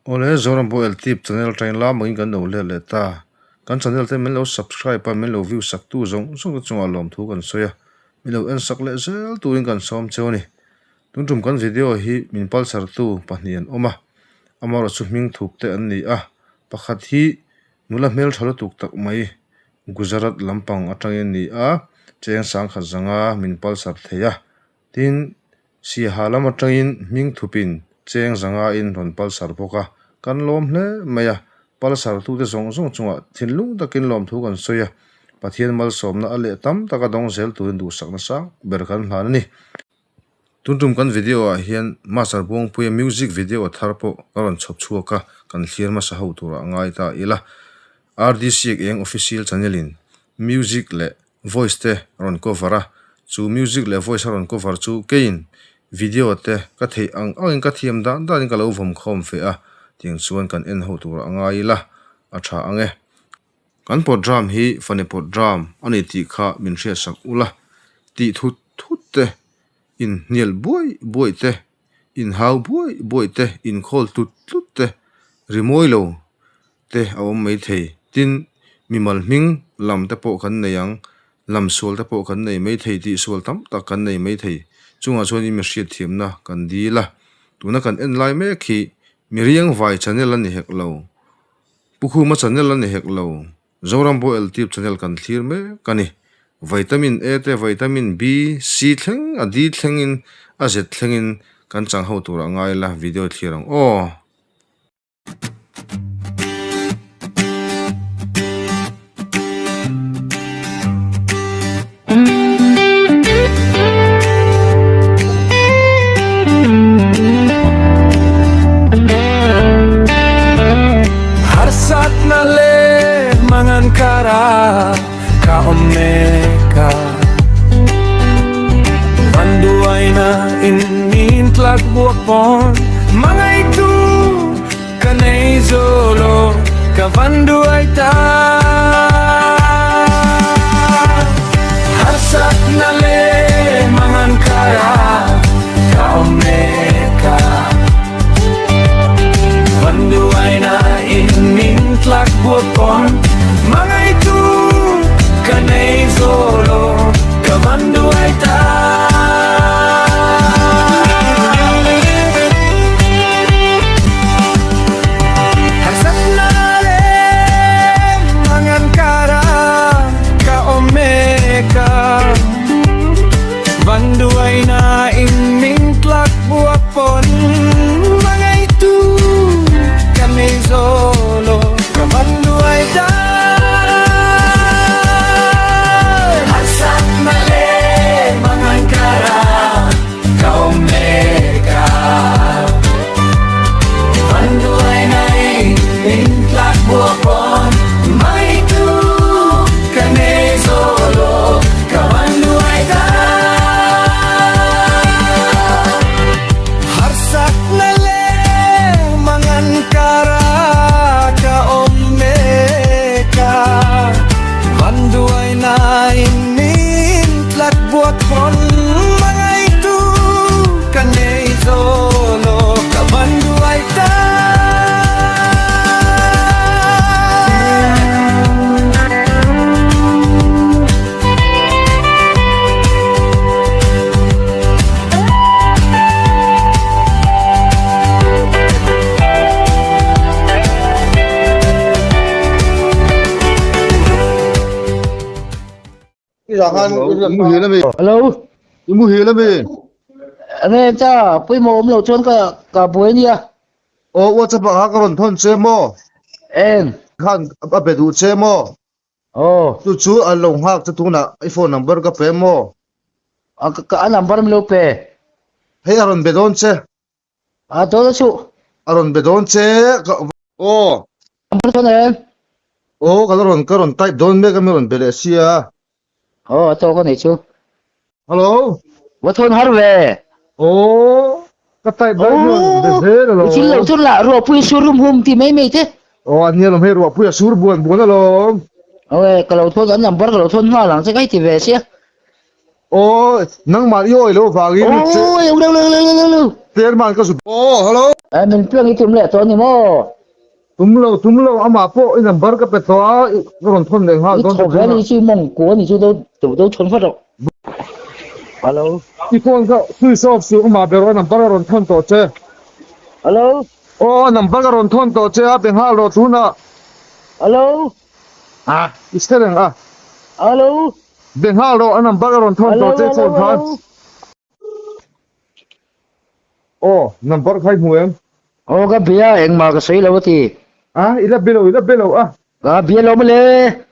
Awle, Zoram pawh Eltip channel atangin lamangin kan lo let leh ta. Kan channel te min lo subscribe a, min lo view sak tu zawng zawng te chungah lawmthu kan sawi a, min lo en sak leh zel turin kan sawm cheu a ni. Tun tum kan video hi min palsar tu pahnih an awm a, amaherawhchu hming thup te an ni a, pakhat hi nula hmeltha lutuk tak mai Gujarat lampang atangin a ni a, cheng sangkhat zanga min palsar thei a, tin Siaha lam atangin hming thupin cheng zangain rawn palsar bawk a, kan lawm hle mai a, palsar tute zawng zawng chungah thinlung takin lawmthu kan sawi a, Pathian malsawmna a leh tam taka dawng zel turin duhsakna sang ber kan hlan a ni. Tun tum kan video ah hian Master Buangpuia music video thar pawh ka rawn chhawp chhuak a, kan thlir hmasa ho turah ngai ta ila. RDC eng official channel in music leh voice te rawn cover a, chu music leh voice a rawn cover chu keiin video te ka theih ang angin ka thiam dan danin ka lo vawm khawm fe a, tiang chuan kan en ho turah ngai ila a tha ang e. Kan pawt ram hi fane pawt ram a ni tih kha min hriatsak ula, tih thut thut te, inhnial buai buai te, inhau buai buai te, inkhawl tlut tlut te, rimawi lo te a awm mai thei. Tin, mimal hming lam te pawh kan nei ang, lam sual te pawh kan nei mai thei, tihsual tam tak kan nei mai thei. Chungah chuan i mi hriatthiamna kan dil a, tuna kan en lai mek hi Miriangvai channel a ni hek lo. Pu Khuma channel a ni hek lo. Zoram pawh Eltip channel kan thlir mek a ni. Vitamin A te Vitamin B, C thleng a D thlengin a Z thlengin kan chang ho turah ngai la video thlir ang aw. Harsatna leh mangan kara ka awm mek a Vanduaina in min tlak buak pawn Mangaitu ka nei zo lo ka vanduai ta Harsatna leh mangan kara ka awm mek a Vanduaina in min tlak buak pawn Mangaitu ka nei zo lo ka vanduai ta. Harsatna leh mangan kara ka awm mek a Vanduaina in min tlak buak pawn Mangaitu ka nei zo lo ka vanduai ta. Harsatna leh mangan kara ka awm mek a Vanduaina in min tlak buak pawn Mangaitu ka nei zo lo ka vanduai ta. Harsatna leh mangan kara ka awm mek a Vanduaina in min tlak buak pawn Mangaitu ka nei zo lo ka vanduai ta. Hello. I muhil ami? Enge cha pawimawh awm loh chuan ka ka buai ania. Aw WhatsApp ah kha ka rawn thawn che maw? Eng. Khan a be duh che maw? Aw. Chu chu an lo nghak che tunah i phone number ka pe maw? A ka a number min lo pe. Hei a rawn be dawn che. A dawn a chuh. A rawn be dawn che ka aw. Number chuan em? Aw ka la rawn ka rawn type dawn mek a mi rawn be leh sia. Aw a tawk a nih chu. Hello. Va thawn har ve. Aw ka type lai hian be zel alawm. I thil lo chun lah ruahpui a sur rum hum ti mai mai te. Aw a nia lawm hei ruahpui a sur buan buan alawm. Aw e ka lo thawn an number ka lo thawn nghal ang che ka hei ti ve sia. Aw nangmah i awi loh vangin chairman ka zu Aw hello. Min piang i tum leh tawh a ni maw? Tum lo tum lo amah pawh i number ka pe tawh a ka rawn thawn leh nghal dawn I thaw ve a ni chu mawngkua a ni chu do do thawn vat rawh. Hello. I phone kha switch off suh amah ber a number a rawn thawn tawh che. Hello. Aw a number ka rawn thawn tawh che a pe nghal rawh tunah. Hello. A i hre reng a. Hello. Be nghal rawh a number a rawn thawn tawh che phone khan. Aw number kha i hmu em? Aw ka bia engmah ka sawi lo a ti. A i la be lo i la be lo a. Ka bia lo mawle.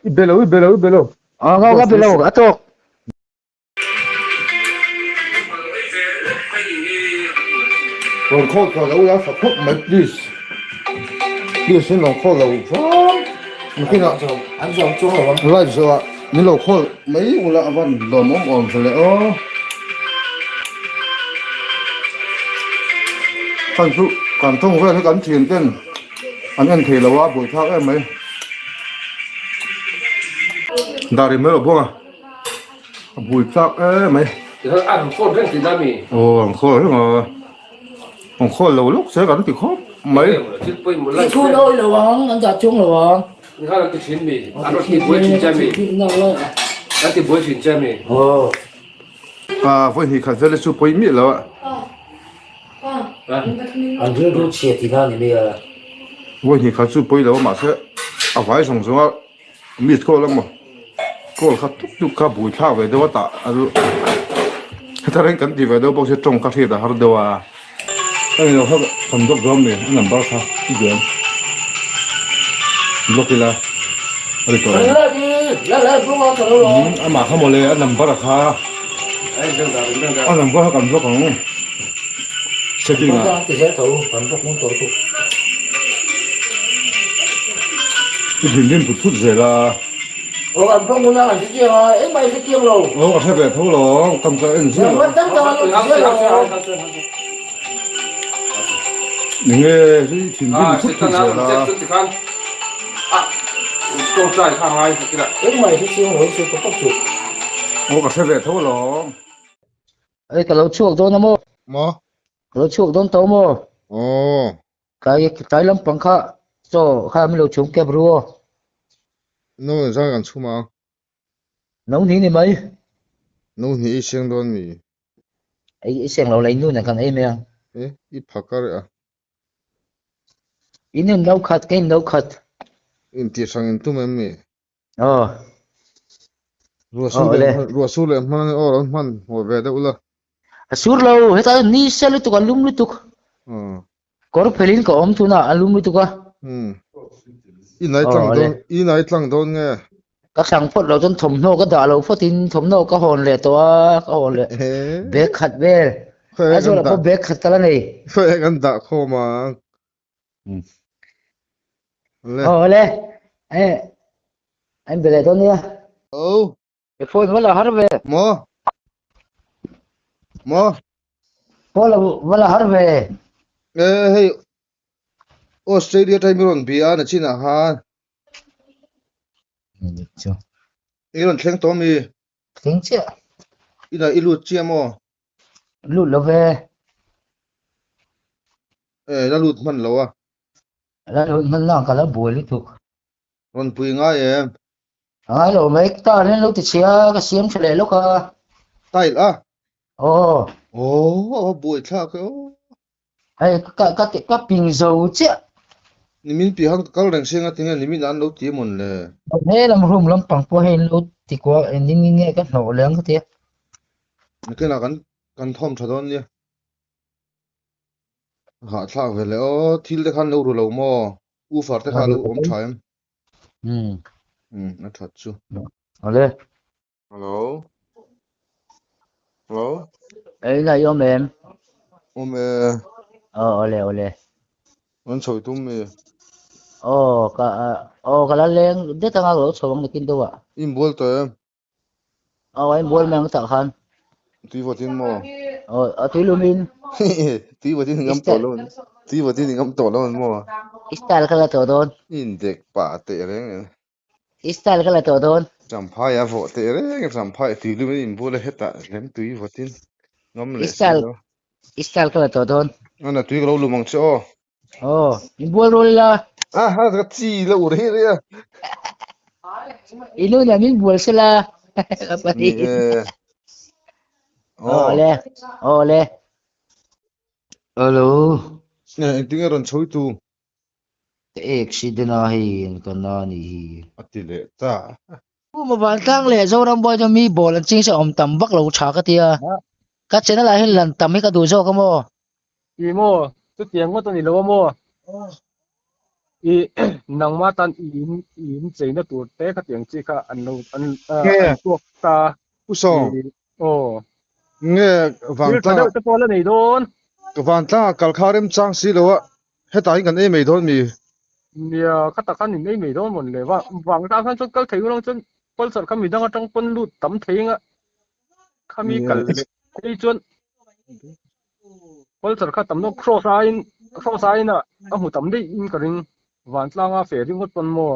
I be lo i be lo i be lo. Aw ka be lo a tawk. Rawn call tawh lo ila tha khawp mai please please in rawn call lo hram nakinah live zawh ah min lo call mai ula a van lawmawm awm ve leh aw hman chu kan tawng vel hi kan thian ten an en thei lo a buaithlak em mai dar i mai lo bawk a. A bui tlak em mai. An khawl reng tih na mi? Aw an khawl reng a. An khawl lo lawk se kan ti khawp mai. I thu nawi lo ang, an dah chuang lo ang. Nihal an ti thin mi? An rawn ti buai thin che mi? An ti buai thin che mi? Aw. A vawi hnih khat vel hi chu pawi miah lo a. An rilru chhia tih na ni mai a. Vawi hnih khat chu pawi lo a mahse a vai zawng zawng a. Meet call emaw call kha tuk tuk kha bui thlak ve deuh a tah a lu heta reng kan ti ve deuh bawk sia tawng ka hriat a har deuh a ka ni lo kha kan block dawn mi a number kha i duh em block ila a ri tawh em amah kha mawle a number a kha a number kha kan block ang setting ah. I thinrim thut thut zel a. Aw an phawng hun a an hre chiang a, engmah i hre chiang lo. Aw ka hre ve tho lo, kam ka en ziah lo. Engmah dang dang an hre lo. Enge i thinrim thut thut zel a. Engmah i hre chiang lo, i sawi pawp pawp chu. Aw ka hre ve tho lo. Ei ka lo chhuak dawn a maw? Maw? Ka lo chhuak dawn tawh maw? Aw. Tlai tlai lampang kha chaw kha min lo chhum kep ru aw. No zan kan chhum ang. No hnih ni mai. No hnih i seng dawn mi? Ei i seng lo la in nu nen kan ei mai ang. E i phak a reh a. In in no khat ka in no khat. Intih hrang in tum em mi? Aw. Ruah sur leh ruah sur leh hman aw rawn hman haw ve deuh la. A sur lo heta ni se lutuk a lum lutuk. Kawr phelin ka awm tunah a lum lutuk a. I nai tlang dawn i nai tlang dawn nge. Ka thlang phawt lo chuan thawmhnaw ka dah lo phawtin thawmhnaw ka hawn leh tawh a ka hawn leh bag khat vel. Aizawl ah pawh bag khat ka la nei. Khawi kan dah khawm ang. Le. Aw le. Eh. An bele dawn nia. Oh. E phone wala har ve. Mo. Mo. Phone wala har ve. Eh hei Australia time ron bia na china han. Chu. I ron thleng tawh mi. Thleng chiah. Ina i lut chiah maw? Lut lo ve. Eh, la lut hman lo a. La lut hman lang ka la buai lutuk. Rawn pui ngai em? Ngai lo mai, ta nen lo ti chhia ka siam tha leh lawk a. Tile a? Aw. Aw, a buai thlak e aw. Hei, ka ka ka ping zo chiah. Nimin pihan ka kal reng sia nga tinge nimin ah an lo ti amawn le? He lam room lampang pawh hei an lo ti kual engtin nge ka hnawh leh ang ka tia. Nakinah kan kan thawm tha dawn nia. Hahthlak ve le aw, thil te khan lo ru lo maw? Ufar te kha lo awm tha em? Um a that chu. Awle. Hello. Hello. Ei la i awm em? Awm e. Aw awle awle. An chho tum mi. Aw ka aw ka la leng det anga ka lo chho ang nakin deuh ah. Inbual tawh em? Aw a inbual mai ang tah khan. Tui vawtin maw? Aw a tui lumin. Tui vawtin i ngam tawh lo an. Tui vawtin i ngam tawh lo an maw? I style kha la tawh dawn. I indek pah teh reng e. I style ka la tawh dawn. Champhai a vawh teh reng a, champhai tui lum in inbual a hetah lem tui vawtin ngam I leh si style lo. I style ka la tawh dawn. Ana tui ka lo lum ang che aw. Aw, inbual rual ila. A ha ka chi la ur hi rih a. I nu nen min bual sela. Ka Ni e. Aw le, aw le. Hello. Engtinge rawn chho i tu? Ka accident a hei ka na a nih hi. A ti leh ta. Pu Mavantlang leh Zoram Boy chu mi bawl an ching se awm tam vak lo tha ka tia. Ka channel ah hian lan tam hi ka duh zawk a maw? I maw? Chutiang ngawt a ni lo a maw? I nangma tan i in i in cheina tur te khatiang chi kha an lo an an tuak ta. Pu Sawng. Aw. Nge Thil tha vantlang deuh te pawh la nei dawn. Ka vantlang ah kal kha remchang si lo a, hetah hian kan ei mai dawn mi? Nia, khatah khan in ei mai dawn mawn le. Va vantlang khan chuan kal thei ulang chuan Pulsar kha midang atang pawn lut tam thei anga khami kal leh phei chuan Pulsar kha tam deuh cross aiin cross aiin a a hmu tam daih in ka ring. Vantlanga feh ringawt pawn maw?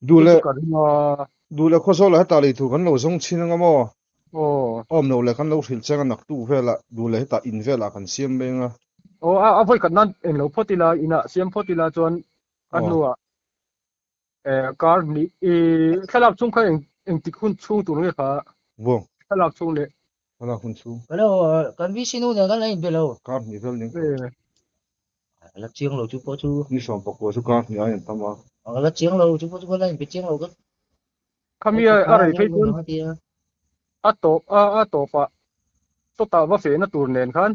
Duh leh ka ring a. Duh leh khawzawl ah hetah lei tur kan lo zawng chhin anga maw? Aw. Awm loh leh kan lo hrilh cheng a naktuk velah duh leh hetah in velah kan siam mai anga. Aw a a vawi khat nan eng lo phawt ila inah siam phawt ila chuan a hnuah eh kar hnih i thlalak chhung kha eng engtik hun chhung tur nge kha? Vuang. Thlalak chhung leh. Thlalak hun chhung. Hello kan VC nu nen kan la inbe lo. Kar hnih vel ning. A la chiang lo chu pawh chu. Ni sawm pakua chu kar hnih aiin tam a. A la chiang lo chu pawh chu kan la inbe chiang lo ka. Khami a rei phei chuan a tawp a a tawpah chawtah va fehna tur nen khan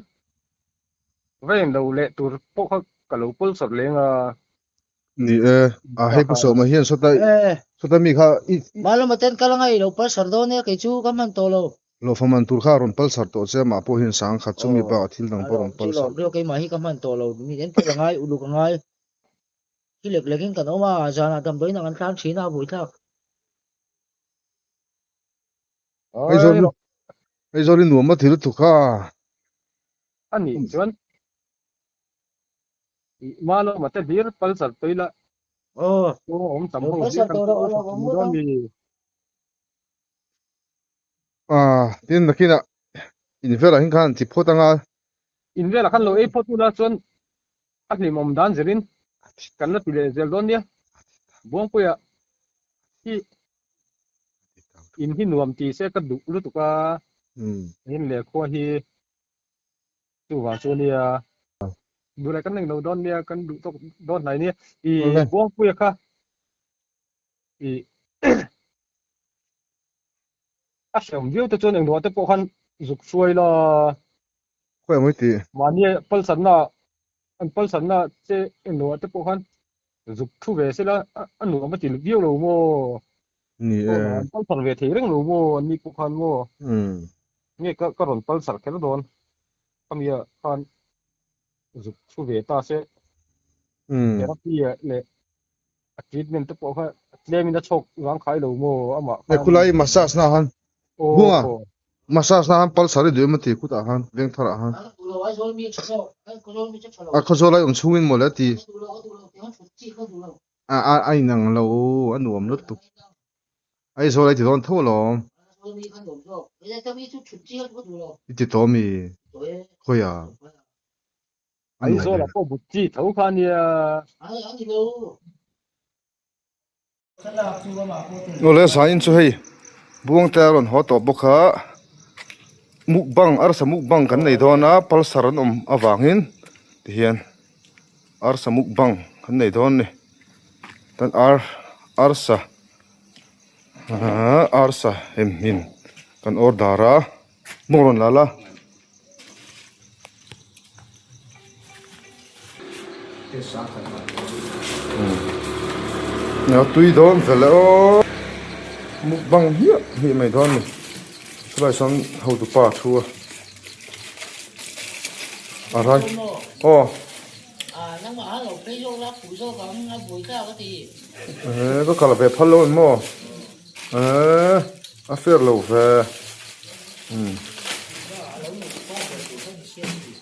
va en lo leh tur pawh kha ka lo pawl sawt leng a. Ni e, a hei pu sawma hian sawta sawta mi kha i. Malawma ten kal anga i lo palsar dawn nia kei chu ka hman tawh lo. Lawfa man tur kha a rawn palsar tawh che amah pawh hian sang khat chumi bakah thil dang pawh a rawn palsar. Chu lawm keimah hi ka hman tawh lo mi enkawl a ngai uluk a ngai hi lek lek in kan awm a zanah damdawiin ah kan tlang thin a a buaithlak. Aizawl Aizawl i nuam a ti lutuk a. A nih chuan Malawma te hlir palsar tawh ila. Aw. Awm tam ho hlir kan palsar dawn mi. Ah, tin nakinah in velah hian khan an ti phawt anga. In velah khan lo ei phawt ula chuan a hlimawm dan zerin kan la ti leh zel dawn nia. Buangpuia hi in hi nuam ti se ka duh lutuk a, in lehkhua hi chuvang chu ania. Duh leh kan englo dawn nia, kan duh tawk dawn hnai nia. I Buangpuia kha i a hreawm viau te chuan engduah te pawh khan zuk hruai la. Khawi ang mai tih? Mahni palsatna an palsatna che engduah te pawh khan zuk thu ve sela a nuam a ti viau lo maw? Ni e. An palsar ve thei reng lo maw an ni pawh khan maw? Nge ka ka rawn palsar kher dawn khamia khan zuk thu ve ta se. Therapy leh A treatment te pawh kha tlem in a chhawk vang khai lo maw amah khan. Khulai massage na han bunga massage na han pulsar i duh em a ti khutah khan veng thar ah khan. A khawzawl ai awm chhung in mawle a ti. A a a inang lo a nuam lutuk. Aizawl ai ti dawn tho alawm. I ti tawh mi khawiah. Aizawl ah pawh but chi tho kha ania. Awle zain chu hei Buangte a rawn haw tawh bawk a mukbang arsa mukbang kan nei dawn a pulsar an awm avangin tihian arsa mukbang kan nei dawn a ni tan ar arsa ahh arsa hemhmin kan order a. Bawng rawn la la. A tui dawn fel e aw. Mukbang hmiah hmiah mai dawn a ni. Chulai sawn hotu pa a thu a. A rai. Aw. Eee ka kal ve phal lo ang maw? Eee a fair lo ve. Umm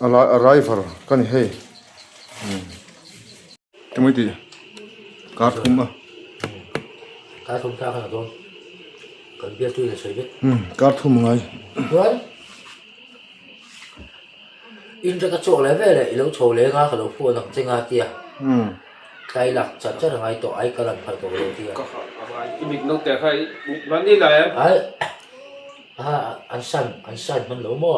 a lai a driver ka ni hei. Umm eng mai tih kar thum a. Kar thum thlak a na dawn. Kan bialtu in a sawi vek. Umm kar thum a ngai. Chuan in rek a chhuak leh vel eh i lo chho leng a ka lo phone ang che nga tia. Umm. Tlai lak chat chat a ngai tawh ai kal an phal tawh lo tia. Ka hah a ngai i mit naute kha i mit mahni lai em? Ai a an sign an sign hman lo maw?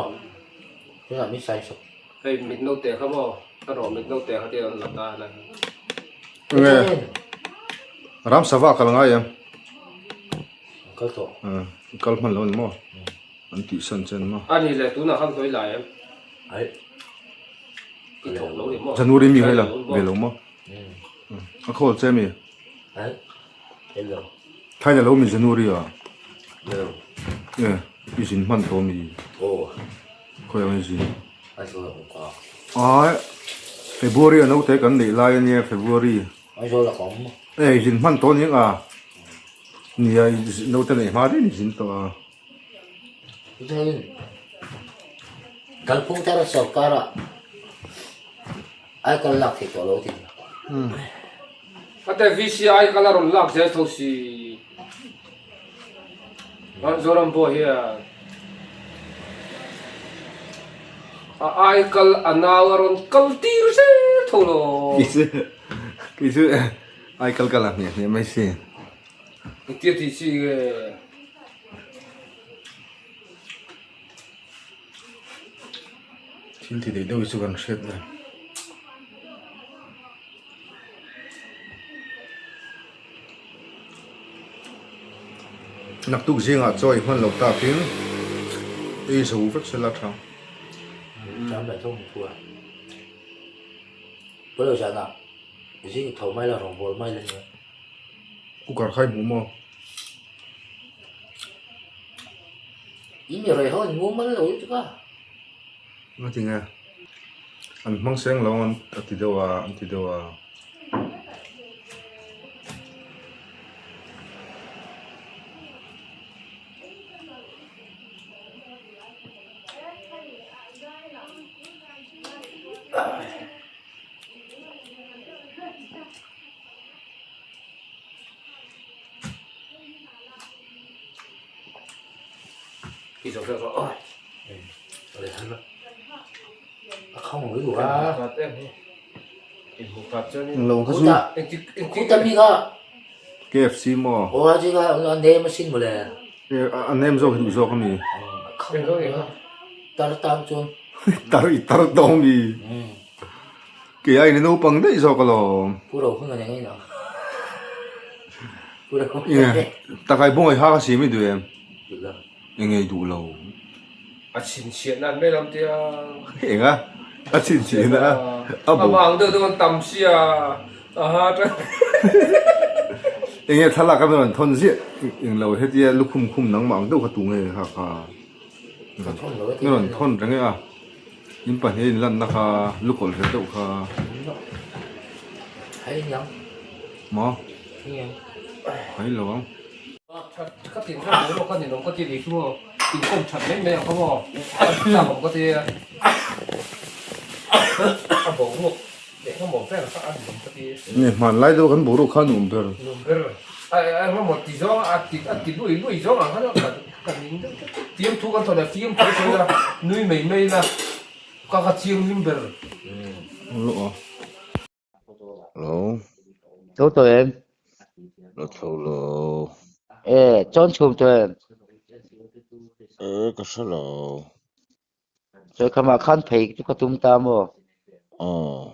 Tunah min sign sak. Hei mit naute kha maw ka rawh mit naute kha tia an la ta helai hian. Enge ram sava kal ngai em? An kal tawh. An kal hman lo ani maw? An tih san che ani maw? A ni le tunah khan sawi lai em? Ai. I thawk lo ni maw? January mi hei la ve lo maw? A khawl che mi? Ai. Hei lo. Thai la lo mi January a? Lo. E, i zin hman tawh mi? Aw. Khawi ang i zin? Aizawl a awm ka. Ai, February a naute kan neih lai ania February. Aizawl a ka awm. E, i zin hman tawh aniang a. Nia, i naute neih hma daih in i zin tawh a. Chutin kalphung thar sorkar ah aikal lak theih tawh lo a ti. Ate VC aikal a rawn lak zel tho si. Zoram pawh hian a aikal a nau a rawn kal tir zel tho lo. Kei chu aikal ka la hniah hniah mai si. Engtia tih chi nge? Thil ti deuh deuh hi chu kan hriat ve. Naktuk zingah chaw i hman loh takin ei zo vek sela tha. Cham leh thawm thu a. Pawilo zana zing tho mai la rawngbawl mai la nia. Cooker kha i hmu maw? I mi rawi ho an mumal lo lutuk a. Nga ti nge? An hmang seng lo an a ti deuh a, an ti deuh a. KFC maw? A nem zawk hi duh zawk a mi? Tar i tar tawng mi? Kei aiin i naupang daih zawk alawm. Takai bawng ei ha ka siam i duh em? Eng ei duh lo. A chhinchhiahna an mai lam tia. Eng a? A chhinchhiahna a? A bo. Amah ang deuh deuh an tam sia. Aha tang. Eng nge thlalak a rawn thawn ziah eng lo hetia lukhum khum nangmah ang deuh kha tu nge kha kha. I rawn thawn reng e a. In pahnih in lanna kha lukawlh ve deuh kha. Maw? Hai lo ang. Ka tin kha boruak ka ninawm ka ti ni chu maw inkawm that mai mai ang kha maw a chak awm ka ti a a boruak leh hnamawm vel kha a ninawm ka ti. Nge hmanlai deuh kan boruak kha nuam ber. Nuam ber. A engemaw ti zawng a ti a ti lui lui zawng ang khan kan kan ning deuh tlat. Fiamthu kan thawn a fiamthu sawi ila nui mai mai ila ka ka thianghlim ber. Hello. Tho tawh em? La tho lo. E, chawn chhum tawh em? E, ka hre lo. Sawi khamah khan phei chu ka tum ta maw? Aw.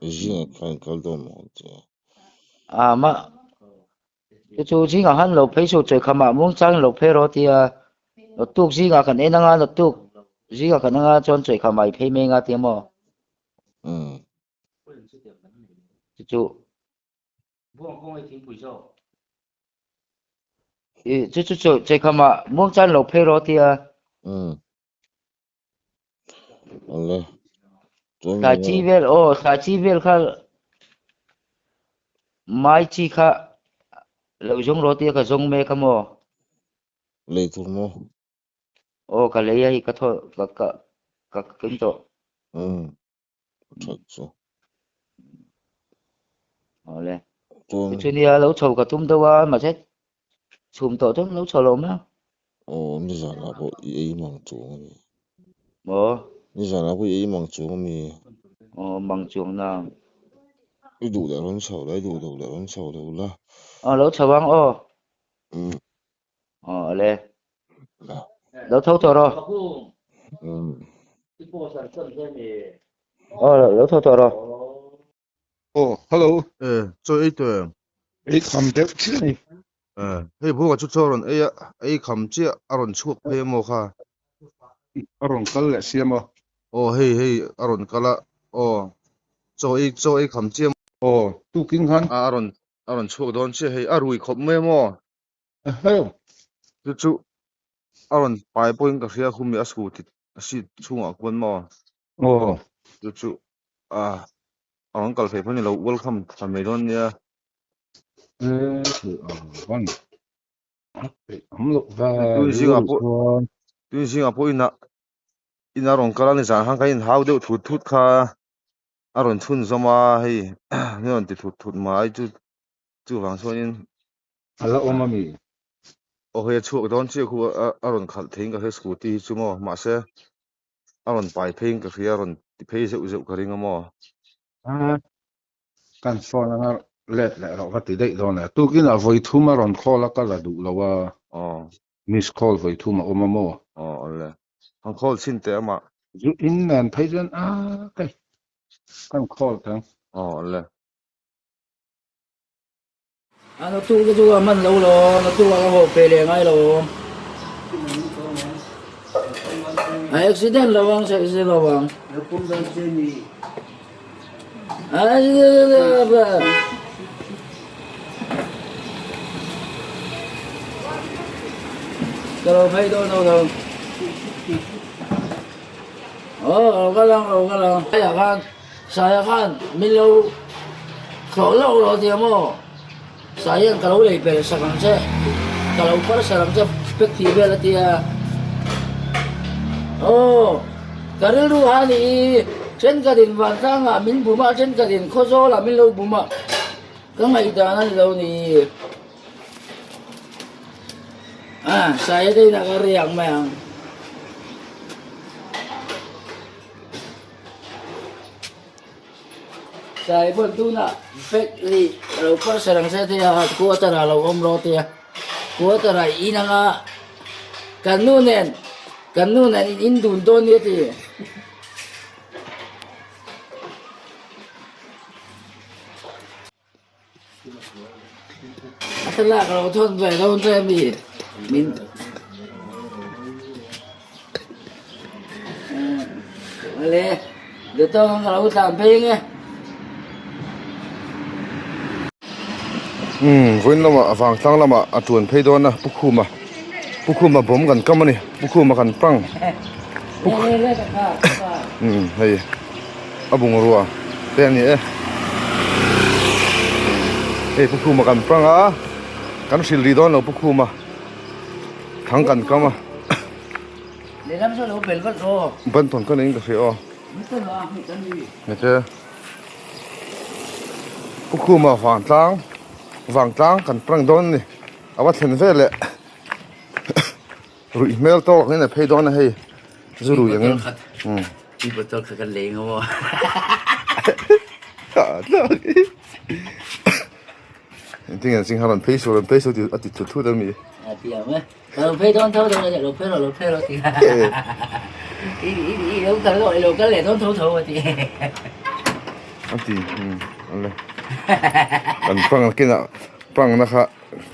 Zingah khan kal dawn maw ang che? A ma chu chu zingah khan lo phei suh chawi khamah muangchang in lo phei rawh tia nawtuk zingah kan en anga nawtuk zingah kan anga chuan chawi khamah i phei mai anga tia maw? Umm. Chu chu I chu chu chawi khamah muangchang in lo phei rawh tia. Umm. Awle. Chuan Thlai chi vel aw thlai chi vel kha mai chi kha lo zawng rawh tia ka zawng mek a maw. Lei tur maw? Aw ka lei a hei ka thaw ka ka ka keng tawh. Umm. That chu. Awle. Chuan. Chu nia lo chho ka tum deuh a mahse chhum tawh chuan lo chho lo mai ang. Aw nizanah pawh i ei mang chuang a ni. Maw? Nizanah pawh i ei mang chuang a mi? Aw mang chuang nang. I duh leh rawn chho la, i duh loh leh rawn chho lo la. Aw lo chho ang aw. Umm. Aw ale. Lo tho tawh rawh. Umm. Aw lo tho tawh rawh. Aw, hello. E, chaw ei tawh em? Ei kham deuh chiah a ni. E, hei Buanga chu chaw a rawn ei a, ei kham chiah a rawn chhuak phei emaw kha? A rawn kal leh siam a. Aw, hei hei a rawn kal a, aw, chaw ei chaw ei kham chiah. Aw, tukin khan. A rawn a rawn chhuak dawn chiah hei, a rui khawp mai emaw? Eheu. Chu chu a rawn pai pawhin ka hria khumi a scooty seat chhungah kuan maw? Aw. Chu chu a a rawn kal theih pawh ni lo welcome tha mai dawn nia. E thei ang van a peih awm loh ve Tui zingah pawh tui zingah pawh inah inah rawn kal a ni zan khan kan inhau deuh thut thut kha a rawn chhunzawm a hei ni rawn ti thut thut mai chu chuvang chuanin A la awm a mi? Aw hei a chhuak dawn chiah khu a rawn khalh theiin ka hria scooty hi chu maw mahse A rawn pai pheiin ka hria, a rawn ti phei zeuh zeuh ka ring a maw? A, kan phone anga let leh rawh ka ti daih dawn e. Tukin ah vawi thum a rawn call a ka la duh lo a. Aw. Miss call vawi thum a awm a maw? Aw awle. Han call chhin teh amah. Zu in nen phei chuan a kai kan call teng. Aw awle. A natu te chu a hman lo lo, natu a ka haw pe leh ngai lo. A accident lo ang, accident lo ang. Ka lo phei dawn lo lo. Aw, lo kal ang, lo kal ang. Saia khan, Saia khan min lo thlawh lawk rawh tia maw? Saian ka lo lei pel sak ang che, ka lo parcel ang che pek tih vel a tia. Aw, ka rilru ha ni i, thenkhatin vantlangah min bum a, thenkhatin khawzawlah min lo bum a, ka ngaihdan a ni lo ni. A, Saia te inah ka riak mai ang. Sai pawn tunah bag hi a lo parcel ang se tia quarter ah a lo awm rawh tia quarter ah in anga kan nu nen kan nu nen in in dun dawn nia ti. A thlalak a lo thawn ve dawn che ami min ale Dawtawng ang ka lo tlan phei ange. Umm vawiin lamah a vangtlang lamah a tuan phei dawn a Pu Khuma Pu Khuma bawm kan kam a ni Pu Khuma kan pang umm hei. A bungrua te a ni e hei pu khuma kan pang a kan hrilh rih dawn lo pu khuma thang kan kam a ban tawn ka nei in ka hria aw hete pu khuma vangtlang vangtlang kan pang dawn a ni a va thlen veleh Ruih hmel tawk hian a phei dawn a hei zu rui angin umm Tui bottle kha kan lei ngawh Engtin nge sing rawn phei suh rawn phei suh tih a ti thut thut a mi A ti ang e ka lo phei dawn tho tho a lo phei rawh lo phei rawh ti i i i lo kal rawh i lo kal leh dawn tho tho a ti a ti umm ale kan pang kinah pangna kha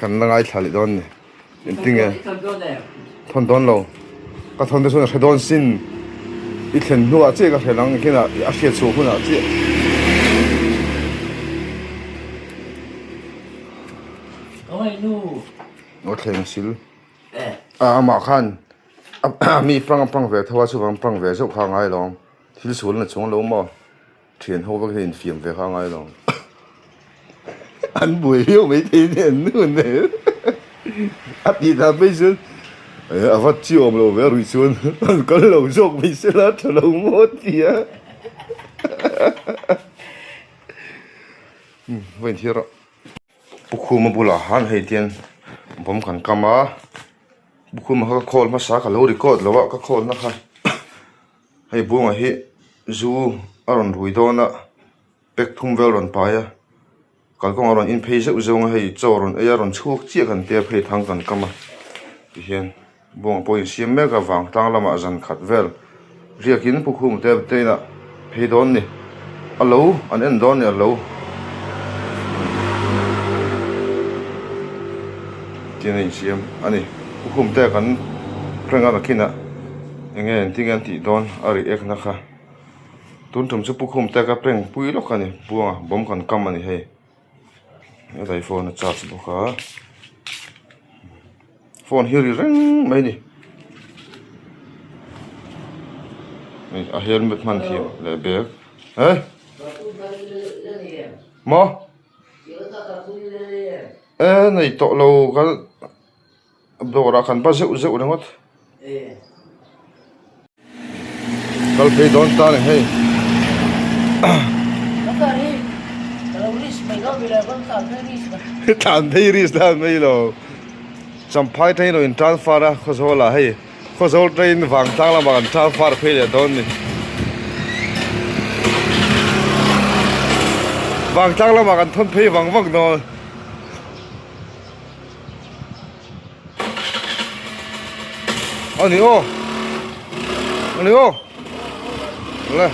kan la ngaithla leh dawn a ni. Engtinge? Thawn dawn lo. Ka thawn te chuan a hre dawn sin. I thlen hnuah chiah ka hre lang engtin ah a hriat chhuah hunah chiah. Aw thleng sil. A amah khan mi pang a pang ve tho a chuvang pang ve zeuh kha a ngai lo. Thil sual na chuang lo maw? Thian ho vek hian infiam ve kha a ngai lo. An buai viau mai thei nen an nu nen. A tih dan phei chuan a va chi awm lo ve a ruih chuan an kal lo zawk mai se la tha lo maw ti a. Vawiin thil rawh. Pu Khuma bulah han hei tian bawm kan kam a Pu Khuma kha ka call hmasa ka lo record lo a ka call na kha hei buanga hi zu a rawn rui dawn a pack thum vel rawn pai a kalkawng a rawn in phei zeuh zeuh ang a hei chaw rawn ei a rawn chhuak chiah kan tia phei thang kan kam a tihian Bawng pawh insiam mek a vangtlang lamah zan khat vel riakin Pu Khum te te inah phei dawn ni. A lo an en dawn ni a lo tin a insiam a ni. Pu Khum te kan prank a nakinah eng nge engtin nge an tih dawn a react na kha. Tun tum chu Pu Khum te ka prank pui lawk a ni Buanga bawm kan kam a ni hei. Helai phone a charge bawk a phone hi ri reng mai a ni hei a helmet hman thiam leh bag eh maw e nei tawh lo ka Dawrah kan va zeuh zeuh ringawt. Kal phei dawn ta ni hei. Tlan phei risk dan mai lo. Champhai train lo in transfer a Khawzawl ah hei. Khawzawl train Vangtlang lamah kan transfer phei leh dawn ni. Vangtlang lamah kan thawn phei vang vang dawn. Ani aw ani aw le.